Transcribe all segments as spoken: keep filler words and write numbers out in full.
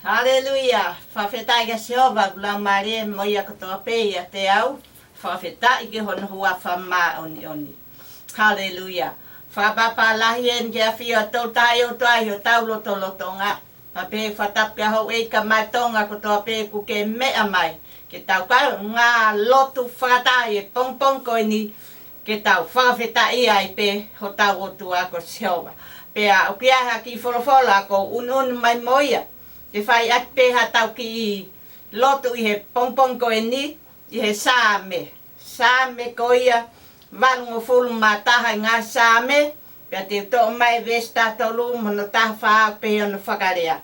Haleluia. Fakafetaʻi kia Sihova, ʻoku laumālie mo ia kotoa pē ʻiate au. Fakafetaʻi ki hono huafa māʻoniʻoni. Haleluia. Fakapapālangi eni ki he ʻafio ʻa e Tolu Tahaʻi ʻOtua ʻi hotau lotolotonga. Pea pehē fakatapu ki he houʻeiki kakai Tonga kotoa pē ʻoku ke meʻa mai ke tau kaungā lotu fakataha ʻi he pongipongi ko eni, ke tau fakafetaʻi ai pē hotau ʻOtua ko Sihova. Pea ʻoku ʻi ai ha kiʻi folofola ʻoku ou ʻunuʻunu mai mo ia ke fai atu pē haʻatau kiʻi lotu ʻi he pongipongi ko eni, ʻi he Saame. Saame ko ia valungofulu mā taha ʻi he ngaahi Saame, pea te u toʻo mai veesi taha tolu mo hono taha fā, pehē hono fakalea: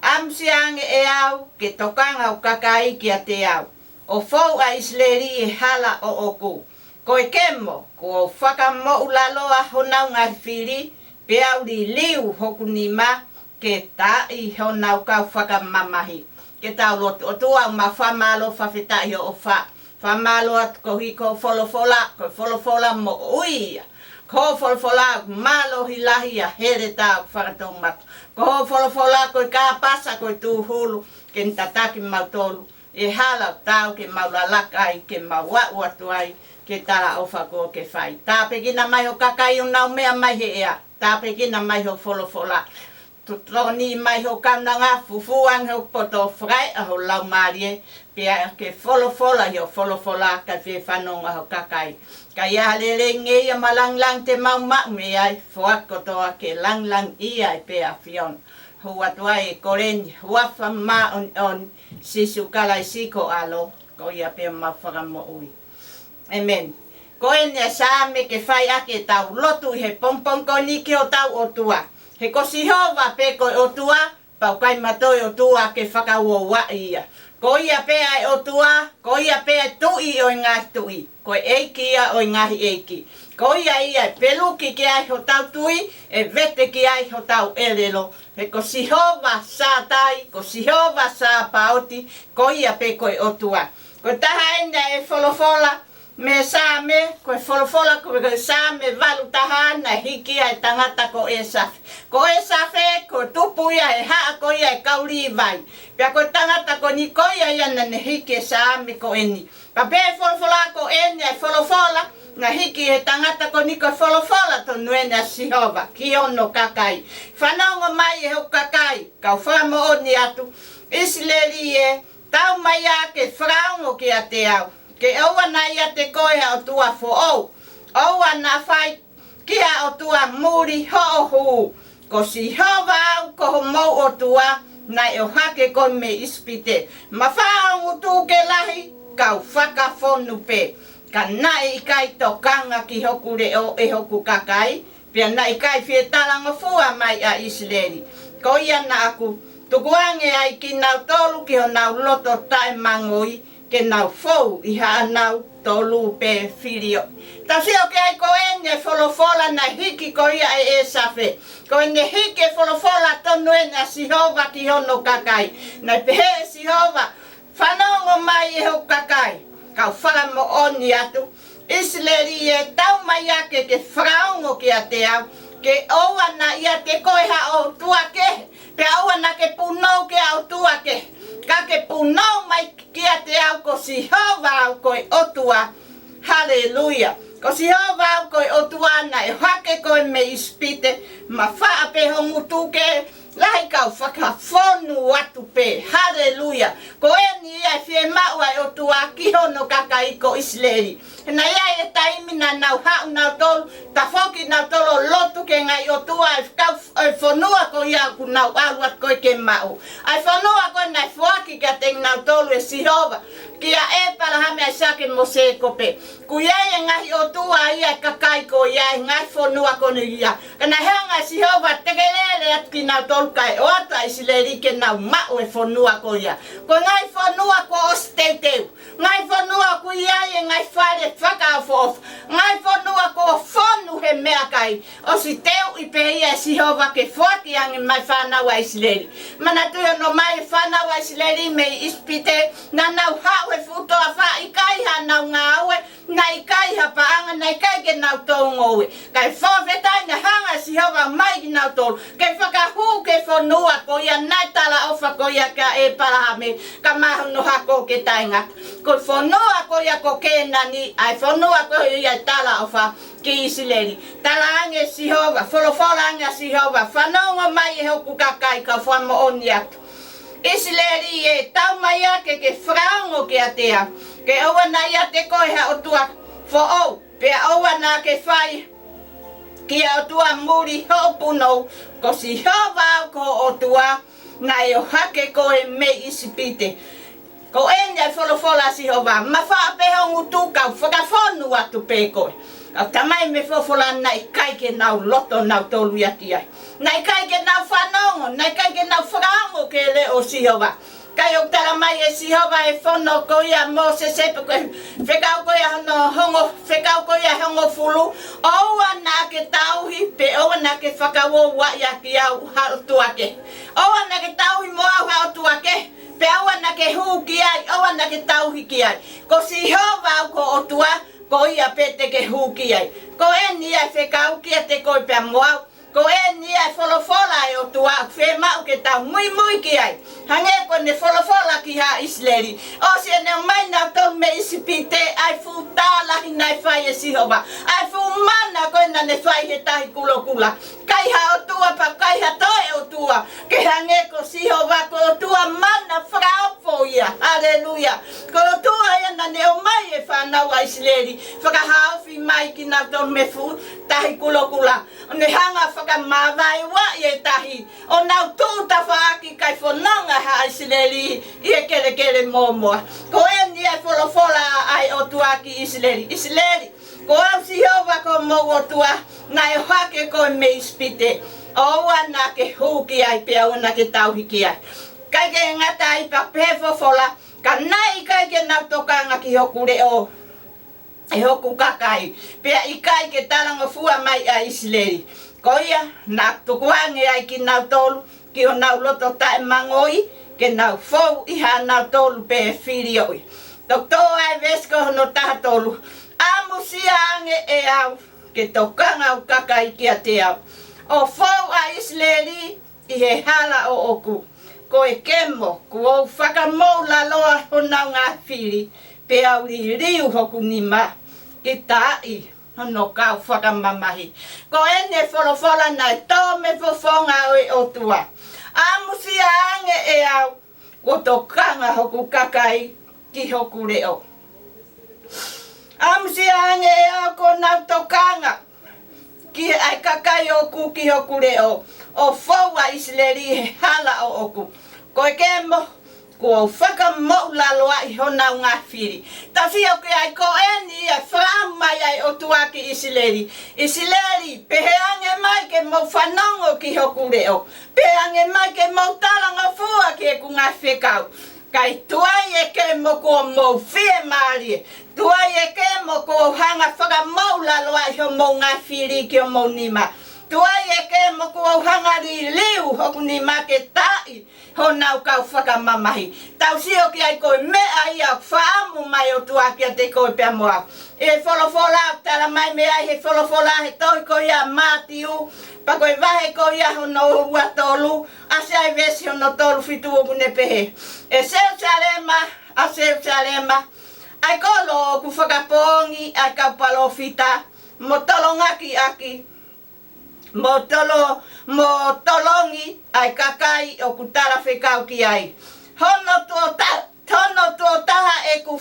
ʻAmusiange ʻe au ke tokanga hoku kakai kiate au, ʻo fou ʻa ʻIsileli ʻi he hala ʻoʻoku. Ko e kemo kuo u fakamoʻulaloa honau ngaahi fili, pea u liliu hoku nima ke taaʻi honau kau fakamamahi. Ke tau lotu. ʻOtua, ʻoku mau fakamālō fakafetaʻi hoʻo ʻofa. Fakamālō atu koeʻuhi ko hoʻo folofola, ko e folofola moʻui ia. Ko hoʻo folofola ʻoku mālohi lahi ia he heletā ʻoku fakatoumata. Ko hoʻo folofola ko e kāpasa, ko e tūhulu ke ne tataki kimautolu ʻi he hala ʻoku taau ke mau lalaka ai, ke mau aʻu atu ai ki he talaʻofa kuo ke fai. Tāpuekina mai hoʻo kakai ʻoku nau meʻa mai he ʻea. Tāpuekina mai hoʻo folofola. Tokoni mai hoʻo kaunanga, fufū ange hoku poto, fakaeʻa ho Laumālie, pea ke folofola ʻi hoʻo folofola kae fie fanongo hoʻo kakai. Ka ʻi ai ha lelei ngeia mo ha lāngilangi te mau maʻu mei ai, foaki kotoa ke lāngilangiʻia ai pē ʻa e ʻAfiona. Hū atu ai e kole ni ʻi he huafa māʻoniʻoni ʻo Sīsū Kalaisi ko ho ʻAlo, ko ia pē homau Fakamoʻui. ʻĒmeni. Ko eni ʻa e Saame ke fai ʻaki ʻetau lotu ʻi he pongipongi ko eni ki hotau ʻOtua. He ko Sihova pē ko e ʻOtua, pea ʻoku ʻikai toe ʻOtua ke fakauouaʻi ia. Ko ia pē ʻa e ʻOtua, ko ia pē ʻa e Tuʻi ʻo e ngaahi tuʻi, ko e ʻEiki ia ʻo e ngaahi ʻeiki. Ko ia ia ʻe peluki ki ai hotau tui, ʻe vete ki ai hotau ʻelelo. He ko Sihova Sātai, ko Sihova Sāpaoti, ko ia pē ko e ʻOtua. Ko e taha eni ʻa e folofola mei he Saame, ko e folofola ko e Saame valu taha naʻe hiki ʻe he tangata ko ʻĒsafe. Ko ʻĒsafe, ko e tupu ia he haʻa ko ia ʻo e kau Līvai. Pea ko e tangata ko eni ko ia ia naʻa ne hiki e Saame ko eni. Pea pehē ʻe he folofola ko eni ʻa e folofola naʻe hiki ʻe he tangata ko eni ko e folofola tonu eni ʻa Sihova ki hono kakai. Fanongo mai ʻe hoku kakai, kau fakamoʻoni atu, ʻIsileli ē, tau mai ā ke fakaongo kiate au, ke ʻoua naʻa ʻiate koe ha ʻotua foʻou, ʻoua naʻa fai ki ha ʻotua muli hoʻo hū. Ko Sihova au ko homou ʻOtua, naʻe ʻohake koe mei ʻIsipite, mafaʻa ho ngutu ke lahi, kau fakafonu pē. Ka naʻe ʻikai tokanga ki hoku leʻo ʻe hoku kakai, pea naʻe ʻikai fie talangofua mai ʻa ʻIsileli. Ko ia naʻa ku tukuange ai kinautolu ki honau loto taʻemangoi, ke nau fou ʻi haʻanau tolu pē filioʻi. Tau sio ki ai, ko eni e folofola naʻe hiki ko ia ʻe ʻĒsafe. Ko eni hiki e folofola tonu eni ʻa Sihova ki hono kakai. Naʻe pehē ʻe Sihova, fanongo mai ʻe hoku kakai, kau fakamoʻoni atu, ʻIsileli ē, tau mai ā ke ke fakaongo kiate au, ke ʻoua naʻa ʻiate koe ha ʻotua kehe, pea ʻoua naʻa ke punou ki ha ʻotua kehe, ka ke punou mai kiate au, ko Sihova au ko e ʻOtua. Haleluia. Ko Sihova au ko e ʻOtua naʻe ʻohake koe mei ʻIsipite, mafaʻa pē ho ngutu ke lahi, kau fakafonu atu pē. Haleluia. Ko eni ia e fiemaʻu ʻa e ʻOtua ki hono kakai ko ʻIsileli. He naʻe ʻi ai e taimi naʻa nau haʻu nautolu, tafoki nautolu ʻo lotu ki he ngaahi ʻotua ʻo e kau ʻo e fonua ko ia ʻoku nau ʻalu atu ko ē ke maʻu. ʻA e fonua ko ē naʻe foaki kiate kinautolu ʻe Sihova, kia ʻĒpalahame, ʻAisake mo Sēkope. ʻOku ʻi ai e ngaahi ʻotua ia ʻa e kakai ko ia ʻi he ngaahi fonua ko ia. Ka naʻe hanga ʻe Sihova ʻo tekelele atu kinautolu kae ʻoatu ʻa ʻIsileli ke nau maʻu e fonua ko ia. Ko e ngaahi fonua kuo ʻosi teuteu, ngaahi fonua ʻoku ʻi ai e ngaahi fale fakaʻofoʻofa, ngaahi fonua kuo fonu he meʻakai, ʻosi teuʻi pē ia ʻe Sihova ke foaki ange maʻa e fānau ʻa ʻIsileli. Manatuʻi hono ʻomai e fānau ʻa ʻIsileli mei ʻIsipite, naʻa nau haʻu he fuʻu toafa, ʻikai haʻanau ngāue, naʻe ʻikai ha paʻanga, naʻe ʻikai ke nau tō ngoue. Kae fakafetaʻi naʻe hanga ʻe Sihova ʻo ʻomai kinautolu ke fakahū ki he fonua ko ia naʻe talaʻofa ko ia kia ʻĒpalahame, kae ʻumaʻā hono hako ke taʻengata. Ko e fonua ko ia ko Kēnani, ʻa e fonua ko ia ʻe talaʻofa ki ʻIsileli. Talaange ʻe Sihova, folofola ange ʻa Sihova, fanongo mai ʻe hoku kakai, kau fakamoʻoni atu. ʻIsileli ē, tau mai ā ke ke fakaongo kiate au. Ke ʻoua naʻa ʻiate koe ha ʻotua foʻou, pea ʻoua naʻa ke fai ki ha ʻotua muli hoʻo punou. Ko Sihova au ko ho ʻOtua, naʻe ʻohake koe mei ʻIsipite. Ko eni ʻa e folofola ʻa Sihova, mafaʻa pē ho ngutu, kau fakafonu atu pē koe. Kau talamai mei he folofola naʻe ʻikai ke nau loto nautolu ia ki ai. Naʻe ʻikai ke nau fanongo, naʻe ʻikai ke nau fakaongo ki he leʻo ʻo Sihova. Kae ʻoku talamai ʻe Sihova he fono ko ia ʻa Mōsese, pe ko e fekau ko ia hono hongo, fekau ko ia ʻe hongofulu, ʻoua naʻa ke tauhi, pe ʻoua naʻa ke fakauouaʻi ʻaki au ha ʻotua kehe. ʻOua naʻa ke tauhi mo au ha ʻotua kehe, pea ʻoua naʻa ke hū ki ai, ʻoua naʻa ke tauhi ki ai. Ko Sihova au ko ho ʻOtua, ko ia pē te ke hū ki ai. Ko eni ʻa e fekau kiate koe pea mo au. Ko eni ʻa e folofola ʻa e ʻOtua ʻoku fiemaʻu ke tau muimui ki ai. Hangē ko ʻene folofola ki haʻa ʻIsileli. ʻOsi ʻene ʻomai nautolu mei ʻIsipite, ʻa e fuʻu tā lahi naʻe fai ʻe Sihova. ʻA e fuʻu mana ko ē naʻa ne fai he Tahi Kulokula. ʻIkai ha ʻotua pea ʻikai ha toe ʻotua ke hangē ko Sihova, ko e ʻOtua mana fakaofo ia. Haleluia. Ko e ʻOtua ia naʻa ne ʻomai e fānau ʻa ʻIsileli, fakahaofi mai kinautolu mei he fuʻu Tahi Kulokula. ʻO ne hanga ʻo fakamavaevaeʻi e tahi, ʻo nau tuʻu tafaʻaki kae fononga haʻa ʻIsileli ʻi he kelekele mōmoa. Ko eni ʻa e folofola ʻa e ʻOtua ki ʻIsileli. ʻIsileli, ko au Sihova ko homou ʻOtua, naʻe ʻohake koe mei ʻIsipite. ʻOua naʻa ke hū ki ai, pea ʻoua naʻa ke tauhi ki ai. ʻIkai ke ngata ai, pea pehē folofola, ka naʻe ʻikai ke nau tokanga ki hoku leʻo ʻe hoku kakai, pea ʻikai ke talangofua mai ʻa ʻIsileli. Ko ia, naʻa ku tukuange ai kinautolu ki honau loto taʻemangoi, ke nau fou ʻi haʻanautolu pē filioʻi. Toki tō ʻa e veesi ko hono taha tolu. ʻAmusia ange ʻe au ke tokanga hoku kakai kiate au, ʻo fou ʻa ʻIsileli ʻi he hala ʻoʻoku. Ko e kemo, kuo u fakamoʻulaloa honau ngaahi fili, pea u liliu hoku nima ke taaʻi hono kau fakamamahi. Ko eni e folofola naʻe tō mei he fofonga ʻo e ʻOtua. ʻAmusia ange ʻe au kuo tokanga hoku kakai ki hoku leʻo. ʻAmusia ange ʻe au kuo nau tokanga ki he ʻa e kakai ʻoʻoku ki hoku leʻo, ʻo fou ʻa ʻIsileli he hala ʻoʻoku. Ko e kemo, kuo u fakamoʻulaloaʻi honau ngaahi fili. Tau sio ki ai, ko eni ʻa e fakaʻamu mai ʻa e ʻOtua ki ʻIsileli. ʻIsileli, pehē ange mai ke mou fanongo ki hoku leʻo. Pehē ange mai ke mou talangofua ki heʻeku ngaahi fekau. Kae tuai e kemo kuo mou fiemālie. Tuai e kemo kuo u hanga ʻo fakamoʻulaloaʻi homou ngaahi fili ki homou nima. Tuai e kemo kuo u hanga ʻo liliu hoku nima ke taaʻi honau kau fakamamahi. Tau sio ki ai, ko e meʻa ia ʻoku fakaʻamu mai e ʻOtua kiate koe pea mo au. ʻI he folofola, talamai mei ai he folofola he tohi ko ia ʻa Mātiu, pea ko e vahe ko ia hono ua tolu, ʻasi ai veesi hono tolu fitu ʻoku ne pehē. ʻE Selusalema, ʻa Selusalema, ʻa e kolo ʻoku fakapoongi ʻa e kau palōfita, mo tolongakiʻaki, mo tolo, mo tolongi ʻa e kakai ʻoku talafekau ki ai. Hono tuʻo ta-, hono tuʻo taha ʻeku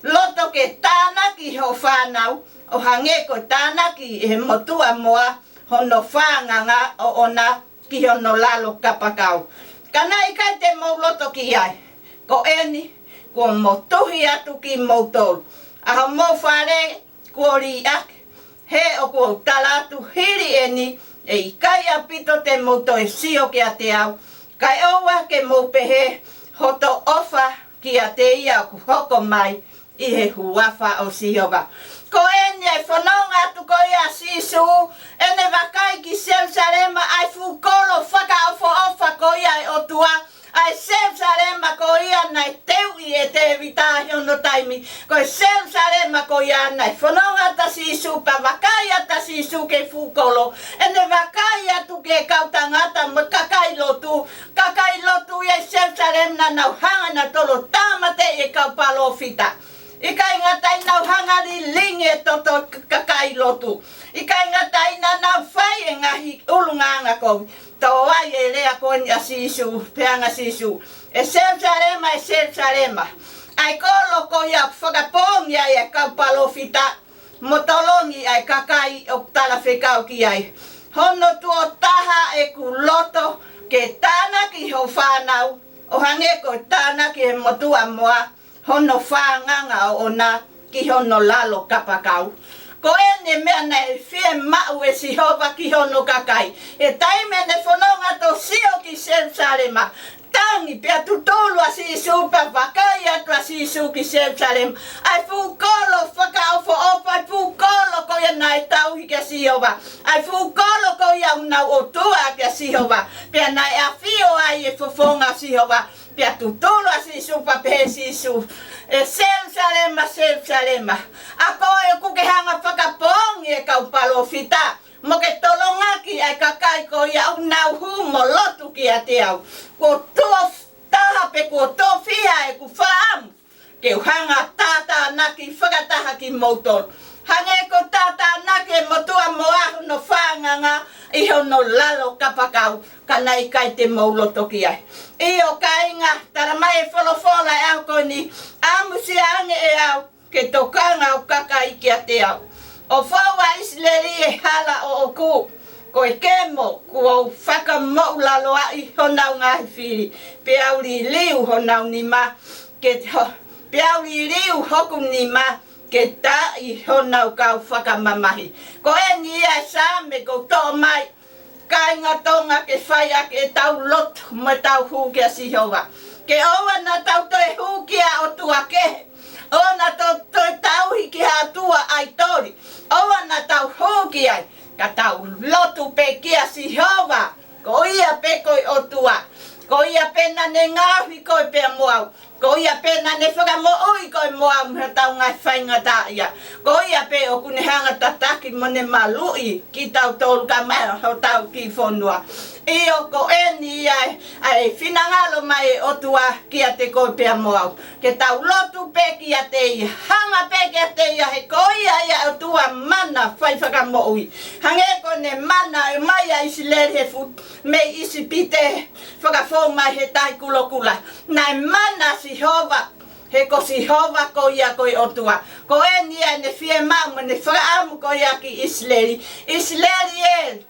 loto ke tānaki hoʻo fānau, ʻo hangē ko e tānaki ʻe he motuʻa moa hono fānganga ʻoʻona ki hono lalo kapakau. Ka naʻe ʻikai te mou loto ki ai. Ko eni, kuo motuhi atu kimoutolu ʻa homou fale kuo liʻaki. He ʻoku ou tala atu, hili eni, ʻe ʻikai ʻaupito te mou toe sio kiate au. Kae ʻoua ke mou pehē, hoto ʻofa kiate ia ʻoku hoko mai ʻi he huafa ʻo Sihova. Ko eni ʻa e fononga atu ko ia ʻa Sīsū, ʻene vakai ki Selusalema, ʻa e fuʻu kolo fakaʻofoʻofa ko ia ʻa e ʻOtua, ʻa e Selusalema ko ia naʻe teuʻi ʻe Tēvita ʻi hono taimi. Ko e Selusalema ko ia naʻe fononga atu ʻa Sīsū, pea vakai atu ʻa Sīsū ki he fuʻu kolo. ʻEne vakai atu ki he kau tangata mo e kakai lotu, kakai lotu ia ʻi Selusalema naʻa nau hanga nautolu ʻo tāmateʻi e kau palōfita. ʻIkai ngata ai, nau hanga lilingi e toto kakai lotu. ʻIkai ngata ai, naʻa nau fai e ngaahi ʻulungaanga kovi. Tō ai e lea ko eni ʻa Sīsū, pehē ange ʻe Sīsū, ʻE Selusalema, ʻe Selusalema, ʻa e kolo ko ia ʻoku fakapoongi ai e kau palōfita, mo tolongi ʻa e kakai ʻoku talafekau ki ai. Hono tuʻo taha ʻeku loto ke tānaki ho fānau, ʻo hangē ko e tānaki ʻe he motuʻa moa hono fānganga ʻoʻona ki hono lalo kapakau. Ko eni e meʻa naʻe fiemaʻu ʻe Sihova ki hono kakai. ʻI he taimi ʻene fononga atu ʻo sio ki Selusalema, tangi pea tutulu ʻa Sīsū pea vakai atu ʻa Sīsū ki Selusalema, ʻa e fuʻu kolo fakaʻofoʻofa, ʻa e fuʻu kolo ko ia naʻe tauhi kia Sihova, ʻa e fuʻu kolo ko ia ʻoku nau ʻOtua kia Sihova, pea naʻe ʻafio ai e fofonga ʻo Sihova. Pea tutulu ʻa Sīsū pea pehē ʻe Sīsū, ʻE Selusalema, Selusalema, ʻa koe ʻoku ke hanga fakapoongi e kau palōfita, mo ke tolongaki ʻa e kakai ko ia ʻoku nau hū mo lotu kiate au. Kuo tuʻo taha pe kuo tuʻo fiha ʻeku fakaʻamu ke u hanga tātānaki fakataha kimoutolu, hangē ko e tātānaki e motuʻa moa hono fānganga ʻi hono lalo kapakau, ka naʻe ʻikai te mou loto ki ai. ʻIo kāinga, talamai ʻe he folofola ʻi he ʻaho ko eni, ʻamusiaange ʻe au ke tokanga ho kakai kiate au, ʻo fou ʻa ʻIsileli ʻi he hala ʻoʻoku. Ko e kemo kuo u fakamoʻulaloaʻi honau ngaahi fili, pea u liliu honau nima ke ho-, pea u liliu hoku nima ke taaʻi honau kau fakamamahi. Ko eni ia e Saame ʻoku ou toʻo mai, kāinga Tonga, ke fai ʻaki ʻetau lotu mo ʻetau hū kia Sihova. Ke ʻoua naʻa tau toe hū ki ha ʻotua kehe, ʻoua naʻa tau toe tauhi ki ha ʻotua ʻaitoli, ʻoua naʻa tau hū ki ai, ka tau lotu pē kia Sihova. Ko ia pē ko e ʻOtua. Ko ia pē naʻa ne ngaohi koe pea mo au. Ko ia pē naʻa ne fakamoʻui koe mo au mei hotau ngaahi faingataʻaʻia. Ko ia pē ʻoku ne hanga tataki mo ne maluʻi kitautolu kae ʻumaʻā hotau kiʻi fonua. ʻIo, ko eni ia ʻa e finangalo mai e ʻOtua kiate koe pea mo au. Ke tau lotu pē kiate ia, hanga pē kiate ia, he ko ia ia ʻOtua mana fai fakamoʻui. Hangē ko ʻene mana ʻo ʻomai ʻa ʻIsileli he fu-, mei ʻIsipite, fakafou mai he Tahi Kulokula. Naʻe mana Sihova, he ko Sihova ko ia ko e ʻOtua. Ko eni ia ʻene fiemaʻu mo ʻene fakaʻamu ko ia ki ʻIsileli. ʻIsileli ē,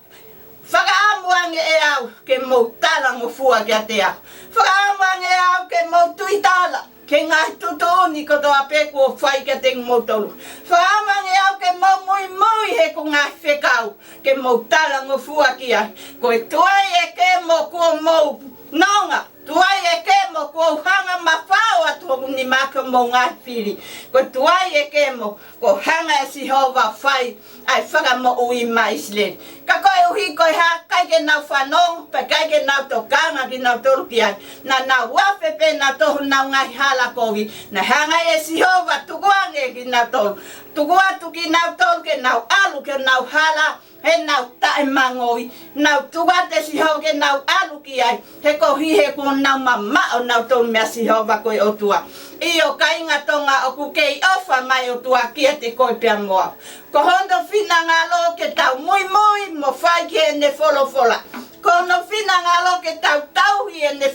fakaʻamu ange ʻe au ke mou talangofua kiate au. Fakaʻamu ange ʻe au ke mou tuitala ki he ngaahi tuʻutuʻuni kotoa pē kuo u fai kiate kimoutolu. Fakaʻamu ange ʻe au ke mou muimui heʻeku ngaahi fekau, ke mou talangofua ki ai. Ko e tuai e kemo kuo mou nonga, tuai e kemo kuo u hanga mafao atu hoku nima ki homou ngaahi fili. Ko e tuai e kemo kuo hanga ʻe Sihova ʻo fai ʻa e fakamoʻui maʻa ʻIsileli. Ka koeʻuhi ko e hā? ʻIkai ke nau fanongo, pea ʻikai ke nau tokanga kinautolu ki ai. Naʻa nau afe pē nautolu honau ngaahi hala kovi. Naʻe hanga ʻe Sihova ʻo tukuange kinautolu, tuku atu kinautolu ke nau ʻalu ki honau hala, heʻenau taʻemangoi. Nau tuku atu ʻe Sihova ke nau ʻalu ki ai, he koeʻuhi he kuo nau mamaʻo nautolu meia Sihova ko e ʻOtua. ʻIo kāinga Tonga, ʻoku kei ʻofa mai e ʻOtua kiate koe pea mo au. Ko hono finangalo ke tau muimui mo fai ki heʻene folofola. Ko hono finangalo ke tau tauhi ʻene,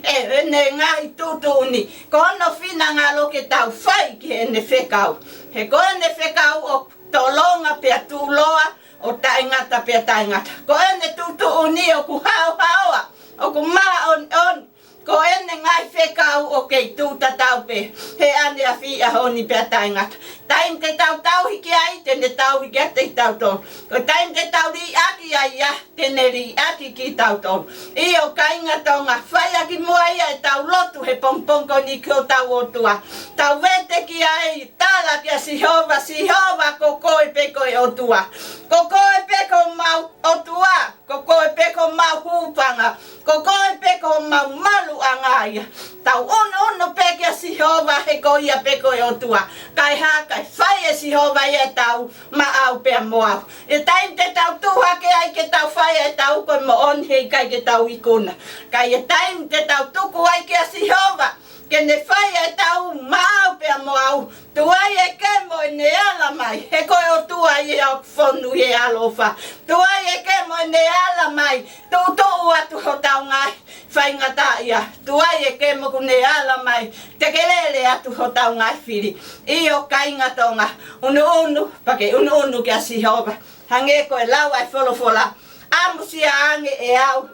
ʻe, ʻene ngaahi tuʻutuʻuni. Ko hono finangalo ke tau fai ki heʻene fekau. He ko ʻene fekau ʻoku tolonga pea tuʻuloa, ʻo taʻengata pea taʻengata. Ko ʻene tuʻutuʻuni ʻoku haohaoa, ʻoku māʻoniʻoni. Ko ʻene ngaahi fekau ʻoku kei tuʻu tatau pē he ʻaneafi, ʻaho ni pea taʻengata. Taimi te tau tauhi ki ai, te ne tauhi kiate kitautolu. Ko e taimi te tau liʻaki ai ia, te ne liʻaki kitautolu. ʻIo kāinga Tonga, fai ʻaki muʻa ia e tau lotu he pongipongi ko eni ki hotau ʻOtua. Tau vete ki ai, tala kia Sihova, Sihova, ko koe pē ko e ʻOtua. Ko koe pē ko homau ʻOtua. Ko koe pē ko homau hūfanga. Ko koe pē ko homau maluʻanga ia. Tau ʻunuʻunu pē kia Sihova he ko ia pē ko e ʻOtua. Kae hā, kae fai ʻe Sihova ia ʻetau maʻau pea mo au. ʻI he taimi te tau tuʻu hake ai ke tau fai ʻetau ko e moʻoni, heʻikai ke tau ikuna. Ka ʻi he taimi te tau tuku ai kia Sihova ke ne fai ʻetau maʻau pea mo au, tuai ʻe kemo ʻene ala mai, he ko e ʻOtua ia ʻoku fonu ʻi he ʻaloʻofa. Tuai ʻe kemo ʻene ala mai, tuʻutuʻu atu hotau ngaahi faingataʻaʻia. Tuai ʻe kemo kuo ne ala mai, tekelele atu hotau ngaahi fili. ʻIo, kāinga Tonga, ʻunuʻunu, pea ke ʻunuʻunu kia Sihova. Hangē ko e lau ʻa e folofola, ʻamusiaange ʻe au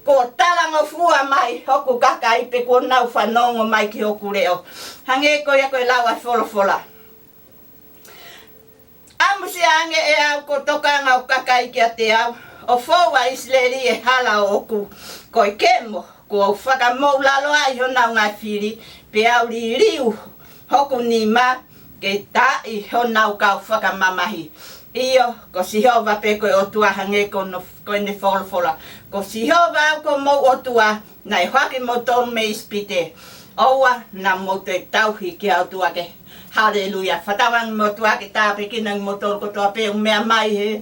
kuo talangofua mai hoku kakai, pe kuo nau fanongo mai ki hoku leʻo. Hangē ko ia ko e lau ʻa e folofola, ʻamusiaange ʻe au kuo tokanga hoku kakai kiate au, ʻo fou ʻa ʻIsileli ʻi he hala ʻoʻoku. Ko e kemo kuo u fakamoʻulaloaʻi honau ngaahi fili, pea u liliu hoku nima ke taaʻi honau kau fakamamahi. ʻIo, ko Sihova pē ko e ʻOtua, hangē ko hono, ko ʻene folofola. Ko Sihova au ko homou ʻOtua, naʻe ʻohake kimoutolu mei ʻIsipite. ʻOua naʻa mou toe tauhi ki ha ʻotua kehe. Haleluia. Fakatauange mo e ʻOtua ke tāpuekina kimoutolu kotoa pē ʻoku meʻa mai he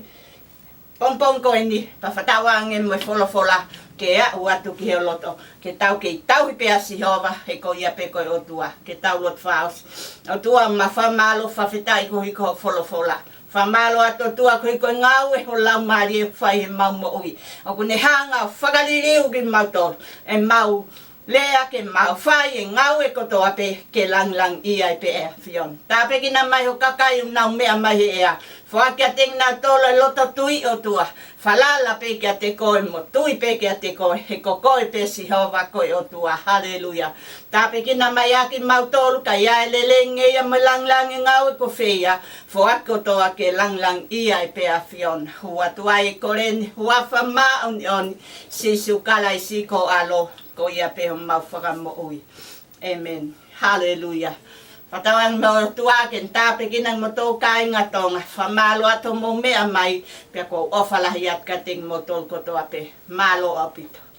pongipongi ko eni, pea fakatauange mo e folofola ke aʻu atu ki he loto, ke tau kei tauhi pē ʻa Sihova, he ko ia pē ko e ʻOtua. Ke tau lotu fakaʻosi. ʻOtua, mau fakamālō, fakafetaʻi koeʻuhi ko hoʻo folofola. Fakamālō atu, ʻOtua, koeʻuhi ko e ngāue ho Laumālie ʻoku fai heʻemau moʻui. ʻOku ne hanga ʻo fakaliliu kimautolu, ʻemau lea, ke mau fai e ngāue kotoa pē ke langilangiʻia ai pē ʻa e ʻAfiona. Tāpuekina mai hoʻo kakai ʻoku nau meʻa mai he ʻea. Foaki kiate kinautolu e loto tui, ʻOtua. Falala pē kiate koe mo tui pē kiate koe, he ko koe pē Sihova ko e ʻOtua. Haleluia. Tāpuekina mai ʻa kimautolu, ka ʻi ai e lelei, ngeia mo e langilangi e ngāue ʻoku fai, foaki kotoa ke langilangiʻia ai pē ʻa e ʻAfiona. Hū atu ai e kole ni he huafa māʻoniʻoni ʻo Sīsū Kalaisi ko ho ʻAlo, ko ia pē homau Fakamoʻui. ʻĒmeni. Haleluia. Fakatauange mo e ʻOtua ke ne tāpuekina kimoutolu kāinga Tonga. Fakamālō atu hoʻomou meʻa mai, pea ʻoku ou ʻofa lahi atu kiate kimoutolu kotoa pē. Mālō ʻaupito.